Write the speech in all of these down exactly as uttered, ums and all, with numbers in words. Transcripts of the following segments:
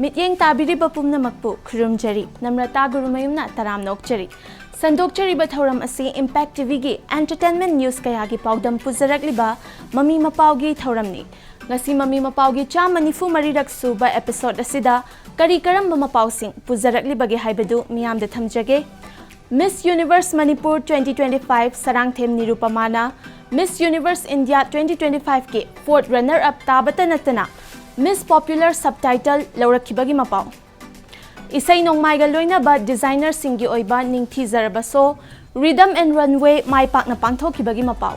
ꯃꯤꯠꯌꯦꯡ ꯇꯥꯕꯤꯔꯤꯕ ꯄꯨꯝꯅꯃꯛꯄꯨ ꯈꯨꯔꯨꯝꯖꯔꯤ꯫ ꯅꯝꯔꯇꯥ ꯒꯨꯔꯨꯃꯌꯨꯝꯅ ꯇꯔꯥꯝꯅ ꯑꯣꯛꯆꯔꯤ꯫ ꯁꯟꯗꯣꯛꯆꯔꯤꯕ ꯊꯧꯔꯝ ꯑꯁꯤ Impact ꯇꯤꯚꯤꯒꯤ entertainment news ꯀꯌꯥꯒꯤ ꯄꯥꯎꯗꯝ ꯄꯨꯖꯔꯛꯂꯤꯕ ꯃꯃꯤ ꯃꯄꯥꯎꯒꯤ ꯊꯧꯔꯝꯅꯤ꯫ ꯉꯁꯤ ꯃꯃꯤ ꯃꯄꯥꯎꯒꯤ ꯆꯥꯝꯃ ꯅꯤꯐꯨ ꯃꯔꯤꯔꯛ ꯁꯨꯕ episode ꯑꯁꯤꯗ ꯀꯔꯤ ꯀꯔꯝꯕ ꯃꯄꯥꯎꯁꯤꯡ ꯄꯨꯖꯔꯛꯂꯤꯕꯒꯦ ꯍꯥꯏꯕꯗꯨ ꯃꯤꯌꯥꯝꯗ ꯊꯝꯖꯒꯦ꯫ Miss Universe Manipur twenty twenty five Sarangthem ꯅꯤꯔꯨꯄꯃꯥꯅ Miss Universe India twenty twenty five ꯀꯤ fourth runner up ꯇꯥꯕꯇ ꯅꯠꯇꯅ Miss Popular subtitle ꯂꯧꯔꯛꯈꯤꯕꯒꯤ ꯃꯄꯥꯎ꯫ ꯏꯁꯩ ꯅꯣꯡꯃꯥꯏꯒ ꯂꯣꯏꯅꯕ designer ꯁꯤꯡꯒꯤ ꯑꯣꯏꯕ ꯅꯤꯡꯊꯤꯖꯔꯕ show Rhythm and Runway ꯃꯥꯏ ꯄꯥꯛꯅ ꯄꯥꯡꯊꯣꯛꯈꯤꯕꯒꯤ ꯃꯄꯥꯎ꯫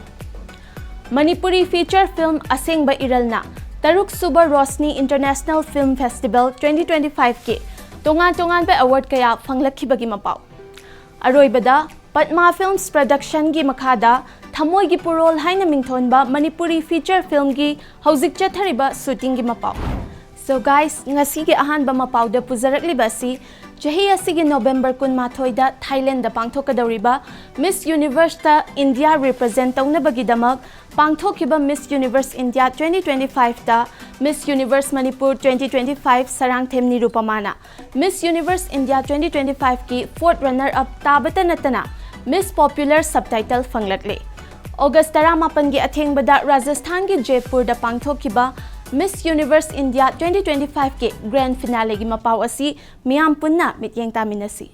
ꯃꯅꯤꯄꯨꯔꯤ feature film ꯑꯁꯦꯡꯕ ꯏꯔꯜꯅ ꯇꯔꯨꯛ ꯁꯨꯕ Roshni International Film Festival twenty twenty five ꯀꯤ ꯇꯣꯉꯥꯟ ꯇꯣꯉꯥꯟꯕ award ꯀꯌꯥ ꯐꯪꯂꯛꯈꯤꯕꯒꯤ ꯃꯄꯥꯎ꯫ ꯑꯔꯣꯏꯕꯗ, Padma Films Production ꯒꯤ ꯃꯈꯥꯗ ꯊꯃꯣꯏꯒꯤ ꯄꯨꯔꯣꯜ ꯍꯥꯏꯅ ꯃꯤꯡꯊꯣꯟꯕ ꯃꯅꯤꯄꯨꯔꯤ feature film ꯒꯤ ꯍꯧꯖꯤꯛ ꯆꯠꯊꯔꯤꯕ shooting ꯒꯤ ꯃꯄꯥꯎ꯫ So guys, ꯉꯁꯤꯒꯤ ꯑꯍꯥꯟꯕ ꯃꯄꯥꯎꯗ ꯄꯨꯖꯔꯛꯂꯤꯕ ꯑꯁꯤ ꯆꯍꯤ ꯑꯁꯤꯒꯤ November ꯀꯨꯟꯃꯥꯊꯣꯏꯗ Thailand ꯗ ꯄꯥꯡꯊꯣꯛꯀꯗꯧꯔꯤꯕ Miss Universe ꯇ India represent ꯇꯧꯅꯕꯒꯤꯗꯃꯛ ꯄꯥꯡꯊꯣꯛꯈꯤꯕ Miss Universe India twenty twenty five ꯇ Miss Universe Manipur twenty twenty five Sarangthem ꯅꯤꯔꯨꯄꯃꯥꯅ Miss Universe India twenty twenty five ꯀꯤ fourth runner up ꯇꯥꯕꯇ ꯅꯠꯇꯅ Miss Popular subtitle ꯐꯪꯂꯛꯂꯦ꯫ August ꯇꯔꯥꯃꯥꯄꯟꯒꯤ ꯑꯊꯦꯡꯕꯗ ꯔꯥꯖꯁꯊꯥꯟꯒꯤ ꯖꯦꯄꯨꯔꯗ ꯄꯥꯡꯊꯣꯛꯈꯤꯕ Miss Universe India twenty twenty five ꯀꯤ grand finale ꯒꯤ ꯃꯄꯥꯎ ꯑꯁꯤ ꯃꯤꯌꯥꯝ ꯄꯨꯟꯅ ꯃꯤꯠꯌꯦꯡ ꯇꯥꯃꯤꯟꯅꯁꯤ꯫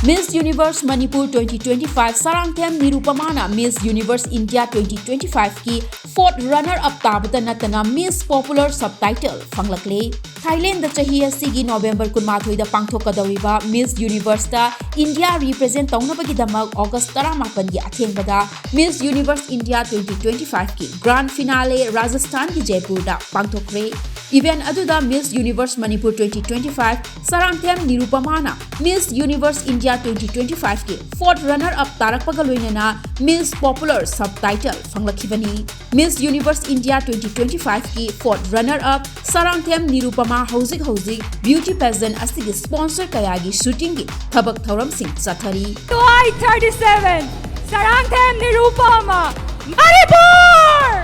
Miss Universe Manipur twenty twenty five Sarangthem ꯅꯤꯔꯨꯄꯃꯥꯅ Miss Universe India twenty twenty five ꯀꯤ fourth runner up ꯇꯥꯕꯇ ꯅꯠꯇꯅ Miss Popular subtitle ꯐꯪꯂꯛꯂꯦ꯫ Thailand ꯗ ꯆꯍꯤ ꯑꯁꯤꯒꯤ November ꯀꯨꯟꯃꯥꯊꯣꯏꯗ ꯄꯥꯡꯊꯣꯛꯀꯗꯧꯔꯤꯕ Miss Universe ꯇ India represent ꯇꯧꯅꯕꯒꯤꯗꯃꯛ August ꯇꯔꯥꯃꯥꯄꯟꯒꯤ ꯑꯊꯦꯡꯕꯗ Miss Universe India twenty twenty five ꯀꯤ grand finale ꯔꯥꯖꯁꯊꯥꯟꯒꯤ ꯖꯦꯄꯨꯔꯗ ꯄꯥꯡꯊꯣꯛꯈ꯭ꯔꯦ꯫ Event ꯑꯗꯨꯗ Miss Universe Manipur twenty twenty five Sarangthem ꯅꯤꯔꯨꯄꯃꯥꯅ Miss Universe India twenty twenty five ꯀꯤ fourth runner up ꯇꯥꯔꯛꯄꯒ ꯂꯣꯏꯅꯅ Miss Popular subtitle ꯐꯪꯂꯛꯈꯤꯕꯅꯤ꯫ Miss Universe India twenty twenty five ꯀꯤ fourth runner up Sarangthem Nirupama ꯍꯧꯖꯤꯛ ꯍꯧꯖꯤꯛ beauty pageant ꯑꯁꯤꯒꯤ sponsor ꯀꯌꯥꯒꯤ shooting ꯒꯤ ꯊꯕꯛ ꯊꯧꯔꯝꯁꯤꯡ ꯆꯠꯊꯔꯤ꯫ July thirty seven, Sarangthem Nirupama, Manipur!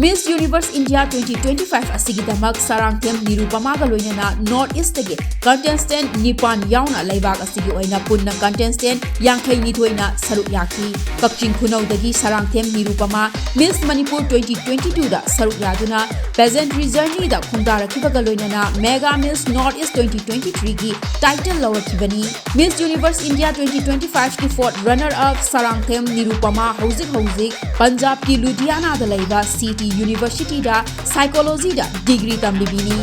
Miss Universe India twenty twenty-five ꯑꯁꯤꯒꯤꯗꯃꯛ ꯁꯔꯥꯡꯊꯦꯝ ꯅꯤꯔꯨꯄꯃꯥꯒ ꯂꯣꯏꯅꯅ North East ꯇꯒꯤ contestant ꯅꯤꯄꯥꯟ ꯌꯥꯎꯅ ꯂꯩꯕꯥꯛ ꯑꯁꯤꯒꯤ ꯑꯣꯏꯅ ꯄꯨꯟꯅ contestant ꯌꯥꯡꯈꯩ ꯅꯤꯊꯣꯏꯅ ꯁꯔꯨꯛ ꯌꯥꯈꯤ꯫ ꯀꯛꯆꯤꯡ ꯈꯨꯅꯧꯗꯒꯤ Sarangthem Nirupama Miss Manipur twenty twenty-two ꯗ ꯁꯔꯨꯛ ꯌꯥꯗꯨꯅ pageantry journey ꯗ ꯈꯣꯡꯗꯥꯔꯛꯈꯤꯕꯒ ꯂꯣꯏꯅꯅ Mega Miss North East twenty twenty-three ꯒꯤ title ꯂꯧꯔꯛꯈꯤꯕꯅꯤ꯫ Miss Universe India twenty twenty-five ꯀꯤ fourth runner up Sarangthem Nirupama ꯍꯧꯖꯤꯛ ꯍꯧꯖꯤꯛ ꯄꯟꯖꯥꯕꯀꯤ ꯂꯨꯙꯤꯌꯥꯅꯥꯗ ꯂꯩꯕ C T University ꯗ psychology ꯗ degree ꯇꯝꯂꯤꯕꯤꯅꯤ꯫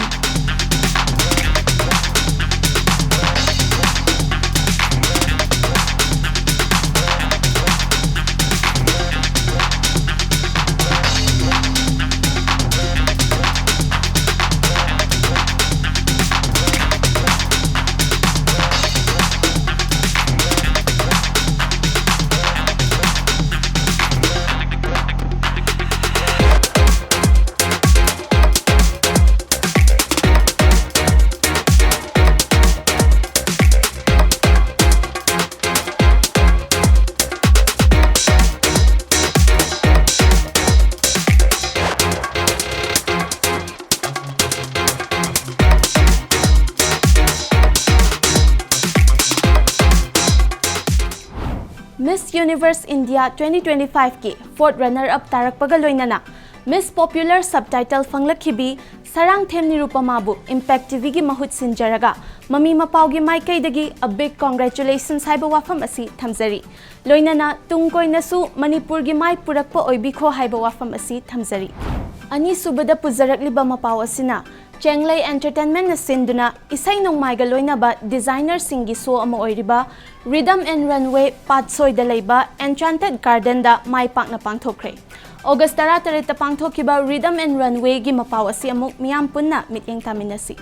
Miss Universe India twenty twenty-five ꯀꯤ fourth runner up ꯇꯥꯔꯛꯄꯒ ꯂꯣꯏꯅꯅ Miss Popular subtitle ꯐꯪꯂꯛꯈꯤꯕꯤ Sarangthem ꯅꯤꯔꯨꯄꯃꯥꯕꯨ Impact T V ꯒꯤ ꯃꯍꯨꯠ ꯁꯤꯟꯖꯔꯒ ꯃꯃꯤ ꯃꯄꯥꯎꯒꯤ ꯃꯥꯏꯀꯩꯗꯒꯤ a big congratulations ꯍꯥꯏꯕ ꯋꯥꯐꯝ ꯑꯁꯤ ꯊꯝꯖꯔꯤ꯫ ꯂꯣꯏꯅꯅ ꯇꯨꯡ ꯀꯣꯏꯅꯁꯨ ꯃꯅꯤꯄꯨꯔꯒꯤ ꯃꯥꯏ ꯄꯨꯔꯛꯄ ꯑꯣꯏꯕꯤꯈꯣ ꯍꯥꯏꯕ ꯋꯥꯐꯝ ꯑꯁꯤ ꯊꯝꯖꯔꯤ꯫ ꯑꯅꯤꯁꯨꯕꯗ ꯄꯨꯖꯔꯛꯂꯤꯕ ꯃꯄꯥꯎ ꯑꯁꯤꯅ ꯆꯦꯡꯂꯩ Entertainment ꯅ ꯁꯤꯟꯗꯨꯅ ꯏꯁꯩ ꯅꯣꯡꯃꯥꯏꯒ ꯂꯣꯏꯅꯕ designer ꯁꯤꯡꯒꯤ show ꯑꯃ ꯑꯣꯏꯔꯤꯕ Rhythm and Runway ꯄꯥꯠꯁꯣꯏꯗ ꯂꯩꯕ Enchanted Garden ꯗ ꯃꯥꯏ ꯄꯥꯛꯅ ꯄꯥꯡꯊꯣꯛꯈ꯭ꯔꯦ꯫ August ꯇꯔꯥꯇꯔꯦꯠꯇ ꯄꯥꯡꯊꯣꯛꯈꯤꯕ Rhythm and Runway ꯒꯤ ꯃꯄꯥꯎ ꯑꯁꯤ ꯑꯃꯨꯛ ꯃꯤꯌꯥꯝ ꯄꯨꯟꯅ ꯃꯤꯠꯌꯦꯡ ꯇꯥꯃꯤꯟꯅꯁꯤ꯫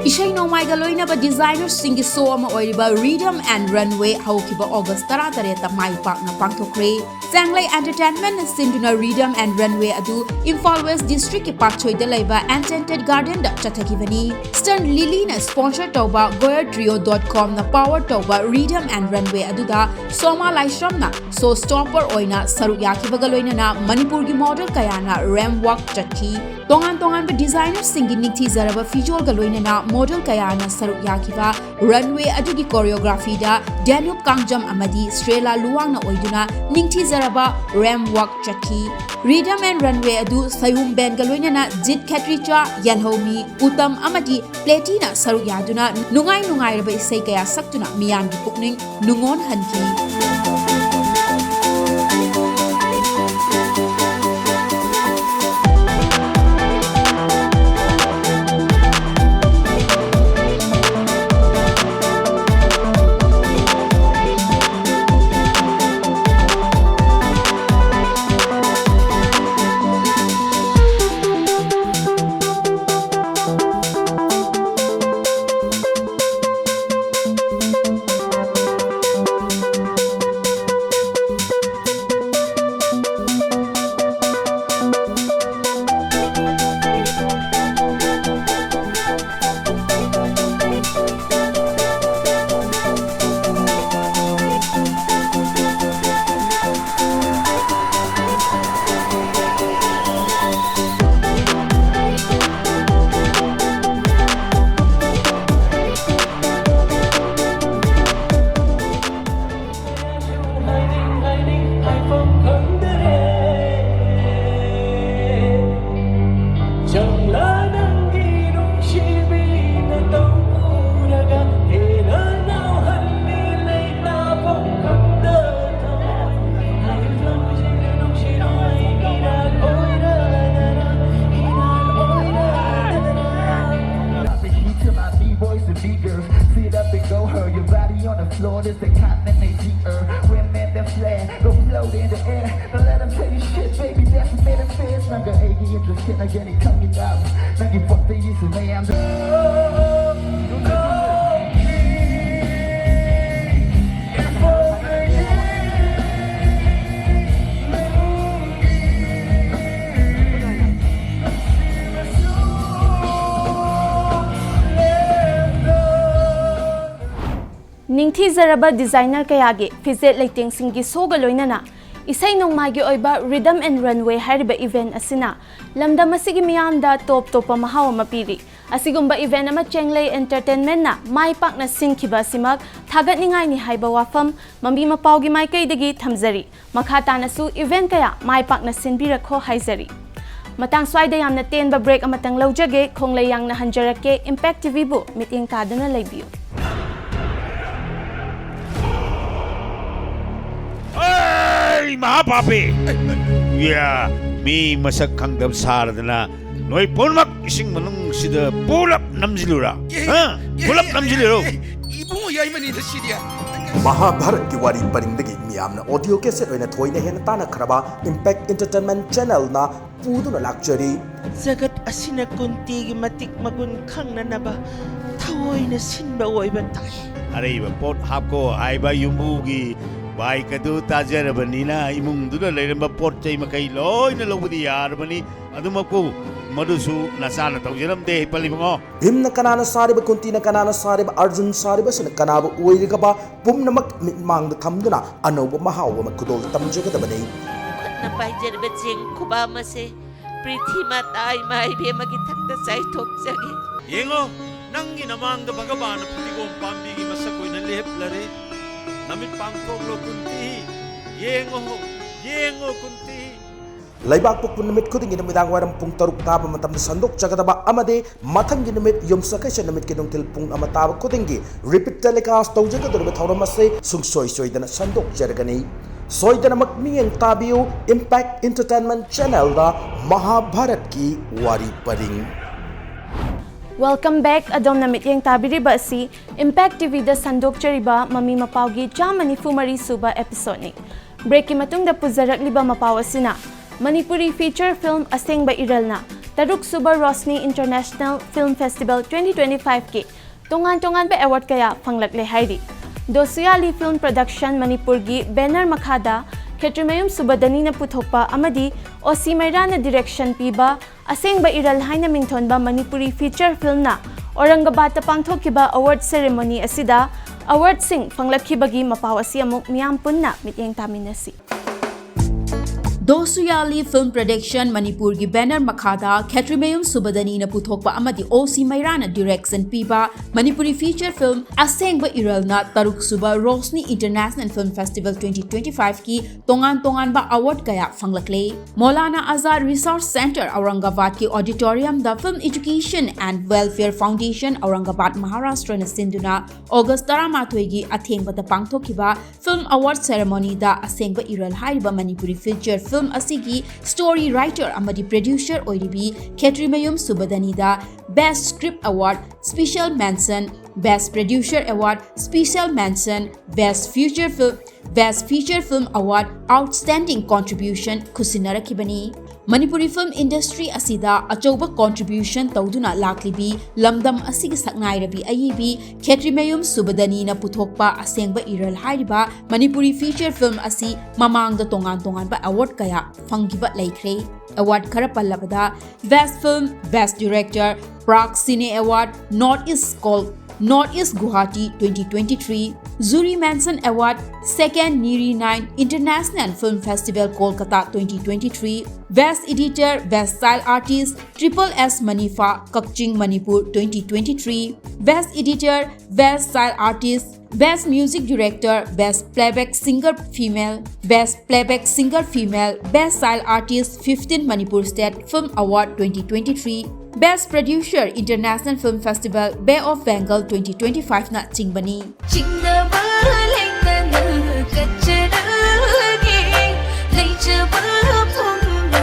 ꯏꯁꯩ ꯅꯣꯡꯃꯥꯏ ꯃꯥꯏꯒ ꯂꯣꯏꯅꯕ designerꯁꯤꯡꯒꯤ show ꯑꯃ ꯑꯣꯏꯔꯤꯕ Rhythm and Runway ꯍꯧꯈꯤꯕ August ꯇꯔꯥꯇꯔꯦꯠꯇ ꯃꯥꯏ ꯄꯥꯛꯅ ꯄꯥꯡꯊꯣꯛꯈ꯭ꯔꯦ꯫ ꯆꯥꯡꯂꯩ Entertainmentꯅ ꯁꯤꯟꯗꯨꯅ Rhythm and Runway ꯑꯗꯨ ꯏꯝꯐꯥꯜ West Districtꯀꯤ ꯄꯥꯠꯁꯣꯏꯗ ꯂꯩꯕ Enchanted Gardenꯗ ꯆꯠꯊꯈꯤꯕꯅꯤ꯫ Stern Lilyꯅ sponsor ꯇꯧꯕ Goyar Trio dot comꯅ power ꯇꯧꯕ Rhythm and Runway ꯑꯗꯨꯗ ꯁꯣꯃꯥ ꯂꯥꯏꯁ꯭ꯔꯝꯅ show stopper ꯑꯣꯏꯅ ꯁꯔꯨꯛ ꯌꯥꯈꯤꯕꯒ ꯂꯣꯏꯅꯅ ꯃꯅꯤꯄꯨꯔꯒꯤ model ꯀꯌꯥꯅ ramp walk ꯆꯠꯈꯤ꯫ ꯇꯣꯉꯥꯟ ꯇꯣꯉꯥꯟꯕ designerꯁꯤꯡꯒꯤ ꯅꯤꯡꯊꯤꯖꯔꯕ visualꯒ ꯂꯣꯏꯅꯅ model ꯀꯌꯥꯅ ꯁꯔꯨꯛ ꯌꯥꯈꯤꯕ runway ꯑꯗꯨꯒꯤ choreographyꯗ ꯗꯦꯅꯨꯞ ꯀꯥꯡꯖꯝ ꯑꯃꯗꯤ ꯁ꯭ꯔꯦꯂꯥ ꯂꯨꯋꯥꯡꯅ ꯑꯣꯏꯗꯨꯅ ꯅꯤꯡꯊꯤꯖꯔꯕ ramp walk ꯆꯠꯈꯤ꯫ Rhythm and Runway ꯑꯗꯨ ꯁꯌꯨꯝ ꯕꯦꯟꯒ ꯂꯣꯏꯅꯅ ꯖꯤꯠ ꯈꯦꯇ꯭ꯔꯤꯆꯥ, ꯌꯦꯜꯍꯧꯃꯤ, ꯎꯇꯝ ꯑꯃꯗꯤ ꯄ꯭ꯂꯦꯇꯤꯅ ꯁꯔꯨꯛ ꯌꯥꯗꯨꯅ ꯅꯨꯡꯉꯥꯏ ꯅꯨꯡꯉꯥꯏꯔꯕ ꯏꯁꯩ ꯀꯌꯥ ꯁꯛꯇꯨꯅ ꯃꯤꯌꯥꯝꯒꯤ ꯄꯨꯛꯅꯤꯡ ꯅꯨꯡꯉꯣꯟꯍꯟꯈꯤ꯫ Boys and B-girls, sit up and go her. Your body on the floor, this the continent deeper. Women that fly, go float in the air. Don't let them tell you shit, baby, that's a manifest. 난 그 애기 interested, 나 괜히 coming up. 난 기분 때 있어, 내 I'm the ꯅꯤꯡꯊꯤꯖꯔꯕ designer ꯀꯌꯥꯒꯤ ꯐꯤꯖꯦꯠ ꯂꯩꯇꯦꯡꯁꯤꯡꯒꯤ showꯒ ꯂꯣꯏꯅꯅ ꯏꯁꯩ ꯅꯣꯡꯃꯥꯏꯒꯤ ꯑꯣꯏꯕ Rhythm and Runway ꯍꯥꯏꯔꯤꯕ event ꯑꯁꯤꯅ ꯂꯝꯗꯝ ꯑꯁꯤꯒꯤ ꯃꯤꯌꯥꯝꯗ top ꯇꯣꯞꯄ ꯃꯍꯥꯎ ꯑꯃ ꯄꯤꯔꯤ꯫ ꯑꯁꯤꯒꯨꯝꯕ event ꯑꯃ ꯆꯦꯡꯂꯩ Entertainmentꯅ ꯃꯥꯏ ꯄꯥꯛꯅ ꯁꯤꯟꯈꯤꯕ ꯑꯁꯤꯃꯛ ꯊꯥꯒꯠꯅꯤꯡꯉꯥꯏꯅꯤ ꯍꯥꯏꯕ ꯋꯥꯐꯝ ꯃꯃꯤ ꯃꯄꯥꯎꯒꯤ ꯃꯥꯏꯀꯩꯗꯒꯤ ꯊꯝꯖꯔꯤ꯫ ꯃꯈꯥ ꯇꯥꯅꯁꯨ event ꯀꯌꯥ ꯃꯥꯏ ꯄꯥꯛꯅ ꯁꯤꯟꯕꯤꯔꯛꯈꯣ ꯍꯥꯏꯖꯔꯤ꯫ ꯃꯇꯥꯡ ꯁ꯭ꯋꯥꯏꯗ ꯌꯥꯝꯅ ꯇꯦꯟꯕ break ꯑꯃꯇꯪ ꯂꯧꯖꯒꯦ꯫ ꯈꯣꯡꯂꯩ ꯌꯥꯡꯅ ꯍꯟꯖꯔꯛꯀꯦ꯫ Impact TVꯕꯨ ꯃꯤꯠꯌꯦꯡ ꯇꯥꯗꯨꯅ ꯂꯩꯕꯤꯌꯨ꯫ ꯑꯩ ꯃꯍꯥ ꯄꯥꯄꯤ! ꯌꯥ, ꯃꯤ ꯃꯁꯛ ꯈꯪꯗꯕ ꯁꯥꯔꯗꯅ ꯅꯣꯏ ꯄꯨꯝꯅꯃꯛ ꯏꯁꯤꯡ ꯃꯅꯨꯡꯁꯤꯗ ꯄꯨꯂꯞ ꯅꯝꯁꯤꯜꯂꯨꯔꯥ? ꯍꯥ? ꯄꯨꯂꯞ ꯅꯝꯁꯤꯜꯂꯨꯔꯣ? ꯏꯕꯨꯡꯉꯣ ꯌꯥꯏꯃꯅꯤꯗ ꯁꯤꯗꯤ꯫ ꯃꯍꯥꯚꯥꯔꯠꯀꯤ ꯋꯥꯔꯤ ꯄꯔꯤꯡꯗꯒꯤ ꯃꯤꯌꯥꯝꯅ audio cassette ꯑꯣꯏꯅ ꯊꯣꯏꯅ ꯍꯦꯟꯅ ꯇꯥꯟꯅꯈ꯭ꯔꯕ Impact Entertainment Channelꯅ ꯄꯨꯗꯨꯅ ꯂꯥꯛꯆꯔꯤ꯫ ꯖꯒꯠ ꯑꯁꯤꯅ ꯀꯨꯟꯇꯤꯒꯤ ꯃꯇꯤꯛ ꯃꯒꯨꯟ ꯈꯪꯅꯅꯕ ꯊꯑꯣꯏꯅ ꯁꯤꯟꯕ ꯑꯣꯏꯕ ꯇꯥꯏ꯫ ꯑꯔꯩꯕ ꯄꯣꯠ ꯍꯥꯞꯀꯣ ꯍꯥꯏꯕ ꯌꯨꯝꯕꯨꯒꯤ bike ꯑꯗꯨ ꯇꯥꯖꯔꯕꯅꯤꯅ ꯏꯃꯨꯡꯗꯨꯗ ꯂꯩꯔꯝꯕ ꯄꯣꯠ ꯆꯩ ꯃꯈꯩ ꯂꯣꯏꯅ ꯂꯧꯕꯗꯤ ꯌꯥꯔꯕꯅꯤ꯫ ꯑꯗꯨꯃꯛꯄꯨ ꯃꯗꯨꯁꯨ ꯅꯆꯥꯅ ꯇꯧꯖꯔꯝꯗꯦ, ꯄꯜꯂꯤꯕꯉꯣ꯫ ꯚꯤꯝꯅ ꯀꯅꯥꯅ ꯁꯥꯔꯤꯕ, ꯀꯨꯟꯇꯤꯅ ꯀꯅꯥꯅ ꯁꯥꯔꯤꯕ, ꯑꯔꯖꯨꯟ ꯁꯥꯔꯤꯕꯁꯤꯅ ꯀꯅꯥꯕꯨ ꯑꯣꯏꯔꯤꯒꯕ ꯄꯨꯝꯅꯃꯛ ꯃꯤꯠꯃꯥꯡꯗ ꯊꯝꯗꯨꯅ ꯑꯅꯧꯕ ꯃꯍꯥꯎ ꯑꯃ ꯈꯨꯗꯣꯜ ꯇꯝꯖꯒꯗꯕꯅꯤ꯫ ꯈꯨꯠꯅ ꯄꯥꯏꯖꯔꯤꯕ ꯆꯦꯡ ꯈꯨꯕꯥꯝ ꯑꯁꯦ ꯄ꯭ꯔꯤꯊꯤ ꯃꯥꯇꯥ ꯏꯃꯥ ꯏꯕꯦꯝꯃꯒꯤ ꯊꯛꯇ ꯆꯥꯏꯊꯣꯛꯆꯒꯦ꯫ ꯌꯦꯡꯉꯣ, ꯅꯪꯒꯤ ꯅꯃꯥꯡꯗ ꯚꯒꯕꯥꯟꯅ ꯐꯗꯤꯒꯣꯝ ꯄꯥꯝꯕꯤꯒꯤ ꯃꯁꯛ ꯑꯣꯏꯅ ꯂꯦꯞꯂꯔꯦ꯫ ꯅꯃꯤꯠ ꯄꯥꯡꯊꯣꯛꯂꯣ ꯀꯨꯟꯇꯤ, ꯌꯦꯡꯉꯣ, ꯌꯦꯡꯉꯣ ꯀꯨꯟꯇꯤ꯫ ꯂꯩꯕꯥꯛꯄꯣꯛꯄ ꯅꯨꯃꯤꯠ ꯈꯨꯗꯤꯡꯒꯤ ꯅꯨꯃꯤꯗꯥꯡ ꯋꯥꯏꯔꯝ ꯄꯨꯡ ꯇꯔꯨꯛ ꯇꯥꯕ ꯃꯇꯝꯗ ꯁꯟꯗꯣꯛꯆꯒꯗꯕ ꯑꯃꯗꯤ ꯃꯊꯪꯒꯤ ꯅꯨꯃꯤꯠ ꯌꯨꯝꯁꯀꯩꯁ ꯅꯨꯃꯤꯠꯀꯤ ꯅꯨꯡꯊꯤꯜ ꯄꯨꯡ ꯑꯃ ꯇꯥꯕ ꯈꯨꯗꯤꯡꯒꯤ repeat telecast ꯇꯧꯖꯒꯗꯧꯔꯤꯕ ꯊꯧꯔꯝ ꯑꯁꯤ ꯁꯨꯡꯁꯣꯏ ꯁꯣꯏꯗꯅ ꯁꯟꯗꯣꯛꯆꯔꯒꯅꯤ꯫ ꯁꯣꯏꯗꯅꯃꯛ ꯃꯤꯠꯌꯦꯡ ꯇꯥꯕꯤꯌꯨ Impact Entertainment Channelꯗ ꯃꯍꯥꯚꯥꯔꯠꯀꯤ ꯋꯥꯔꯤ ꯄꯔꯤꯡ꯫ Welcome back꯫ ꯑꯗꯣꯝꯅ ꯃꯤꯠꯌꯦꯡ ꯇꯥꯕꯤꯔꯤꯕ ꯑꯁꯤ Impact TVꯗ ꯁꯟꯗꯣꯛꯆꯔꯤꯕ ꯃꯃꯤ ꯃꯄꯥꯎꯒꯤ ꯆꯥꯝꯃ ꯅꯤꯐꯨ ꯃꯔꯤ ꯁꯨꯕ episodeꯅꯤ꯫ Breakꯀꯤ ꯃꯇꯨꯡꯗ ꯄꯨꯖꯔꯛꯂꯤꯕ ꯃꯄꯥꯎ ꯑꯁꯤꯅ ꯃꯅꯤꯄꯨꯔꯤ feature film ꯑꯁꯦꯡꯕ ꯏꯔꯜꯅ ꯇꯔꯨꯛ ꯁꯨꯕ Roshni International Film Festival twenty twenty fiveꯀꯤ ꯇꯣꯉꯥꯟ ꯇꯣꯉꯥꯟꯕ award ꯀꯌꯥ ꯐꯪꯂꯛꯂꯦ ꯍꯥꯏꯔꯤ꯫ ꯗꯣꯁꯨꯌꯥꯂꯤ Film Production ꯃꯅꯤꯄꯨꯔꯒꯤ banner ꯃꯈꯥꯗ ꯈꯦꯇ꯭ꯔꯤꯃꯌꯨꯝ ꯁꯨꯕꯗꯅꯤꯅ ꯄꯨꯊꯣꯛꯄ ꯑꯃꯗꯤ ꯑꯣ ꯁꯤ ꯃꯩꯔꯥꯅ direction ꯄꯤꯕ ꯑꯁꯦꯡꯕ ꯏꯔꯜ ꯍꯥꯏꯅ ꯃꯤꯡꯊꯣꯟꯕ ꯃꯅꯤꯄꯨꯔꯤ feature filmꯅ ꯑꯧꯔꯪꯒꯕꯥꯗꯇ ꯄꯥꯡꯊꯣꯛꯈꯤꯕ award ceremony ꯑꯁꯤꯗ ꯑꯦꯋꯥꯔꯗꯁꯤꯡ ꯐꯪꯂꯛꯈꯤꯕꯒꯤ ꯃꯄꯥꯎ ꯑꯁꯤ ꯑꯃꯨꯛ ꯃꯤꯌꯥꯝ ꯄꯨꯟꯅ ꯃꯤꯠꯌꯦꯡ ꯇꯥꯃꯤꯟꯅꯁꯤ꯫ ꯗꯣꯁꯨꯌꯥꯂꯤ ꯐꯤꯜꯝ ꯄ꯭ꯔꯣꯗꯛꯁꯟ ꯃꯅꯤꯄꯨꯔꯒꯤ ꯕꯦꯅꯔ ꯃꯈꯥꯗ ꯈꯦꯇ꯭ꯔꯤꯃꯌꯨꯝ ꯁꯨꯕꯗꯅꯤꯅ ꯄꯨꯊꯣꯛꯄ ꯑꯃꯗꯤ ꯑꯣ ꯁꯤ ꯃꯩꯔꯥꯅ ꯗꯤꯔꯦꯛꯁꯟ ꯄꯤꯕ ꯃꯅꯤꯄꯨꯔꯤ ꯐꯤꯆꯔ ꯐꯤꯜꯝ ꯑꯁꯦꯡꯕ ꯏꯔꯜꯅ ꯇꯔꯨꯛꯁꯨꯕ Roshni international film festival twenty twenty five ꯀꯤ ꯇꯣꯉꯥꯟ ꯇꯣꯉꯥꯟꯕ ꯑꯦꯋꯥꯔꯗ ꯀꯌꯥ ꯐꯪꯂꯛꯂꯦ꯫ ꯃꯧꯂꯥꯅꯥ ꯑꯖꯥꯗ ꯔꯤꯁꯔꯆ ꯁꯦꯟꯇꯔ ꯑꯧꯔꯪꯒꯕꯥꯗꯀꯤ ꯑꯣꯗꯤꯇꯣꯔꯤꯌꯝꯗ Film Education and Welfare Foundation, Aurangabad, Maharashtra ꯅ ꯁꯤꯟꯗꯨꯅ ꯑꯣꯒꯁ ꯇꯔꯥꯃꯥꯊꯣꯏꯒꯤ ꯑꯊꯦꯡꯕꯗ ꯄꯥꯡꯊꯣꯛꯈꯤꯕ ꯐꯤꯜꯝ ꯑꯦꯋꯥꯔꯗ ꯁꯦꯔꯦꯃꯣꯅꯤꯗ ꯑꯁꯦꯡꯕ ꯏꯔꯜ ꯍꯥꯏꯔꯤꯕ ꯃꯅꯤꯄꯨꯔꯤ ꯐꯤꯆꯔ ꯐꯤꯜꯝ ꯑꯁꯤꯒꯤ ꯁ꯭ꯇꯣꯔꯤ ꯔꯥꯏꯇꯔ ꯑꯃꯗꯤ ꯄ꯭ꯔꯣꯗ꯭ꯌꯨꯁꯔ ꯑꯣꯏꯔꯤꯕꯤ ꯈꯦꯇ꯭ꯔꯤꯃꯌꯨꯝ ꯁꯨꯕꯗꯅꯤꯗ Best Script Award, Special Mention, Best Producer Award, Special Mention, Best Feature Film, Best Feature Film Award, Outstanding Contribution ꯈꯨꯠꯁꯤꯟꯅꯔꯛꯈꯤꯕꯅꯤ꯫ Manipuri film industry ꯑꯁꯤꯗ ꯑꯆꯧꯕ ꯀꯣꯟꯇ꯭ꯔꯤꯕ꯭ꯌꯨꯁꯟ ꯇꯧꯗꯨꯅ ꯂꯥꯛꯂꯤꯕꯤ ꯂꯝꯗꯝ ꯑꯁꯤꯒꯤ ꯁꯛꯅꯥꯏꯔꯕꯤ ꯑꯏꯕꯤ ꯈꯦꯇ꯭ꯔꯤꯃꯌꯨꯝ ꯁꯨꯕꯗꯅꯤꯅ ꯄꯨꯊꯣꯛꯄ ꯑꯁꯦꯡꯕ ꯏꯔꯜ ꯍꯥꯏꯔꯤꯕ ꯃꯅꯤꯄꯨꯔꯤ ꯐꯤꯆꯔ ꯐꯤꯜꯝ ꯑꯁꯤ ꯃꯃꯥꯡꯗ ꯇꯣꯉꯥꯟ ꯇꯣꯉꯥꯟꯕ ꯑꯦꯋꯥꯔꯗ ꯀꯌꯥ ꯐꯪꯈꯤꯕ ꯂꯩꯈ꯭ꯔꯦ꯫ ꯑꯦꯋꯥꯔꯗ ꯈꯔ ꯄꯜꯂꯕꯗ, Best Film, Best Director, Prague Cine Award, North East Col-, North East Guwahati twenty twenty-three, Jury Mention Award, Second Niri nine International Film Festival Kolkata twenty twenty-three, Best Editor, Best Style Artist, Triple S Manifa, Kakching, Manipur twenty twenty-three, Best Editor, Best Style Artist, Best Music Director, Best Playback Singer Female, Best Playback Singer Female, Best Style Artist, fifteen Manipur State Film Award twenty twenty-three, Best Producer International Film Festival Bay of Bengal twenty twenty-five ꯅ ꯆꯤꯡꯕꯅꯤ꯫ ꯆꯤꯡꯅꯕ ꯂꯩꯇꯅ ꯀꯠꯆꯔꯒꯦ, ꯂꯩꯖꯕ ꯄꯨꯝꯕ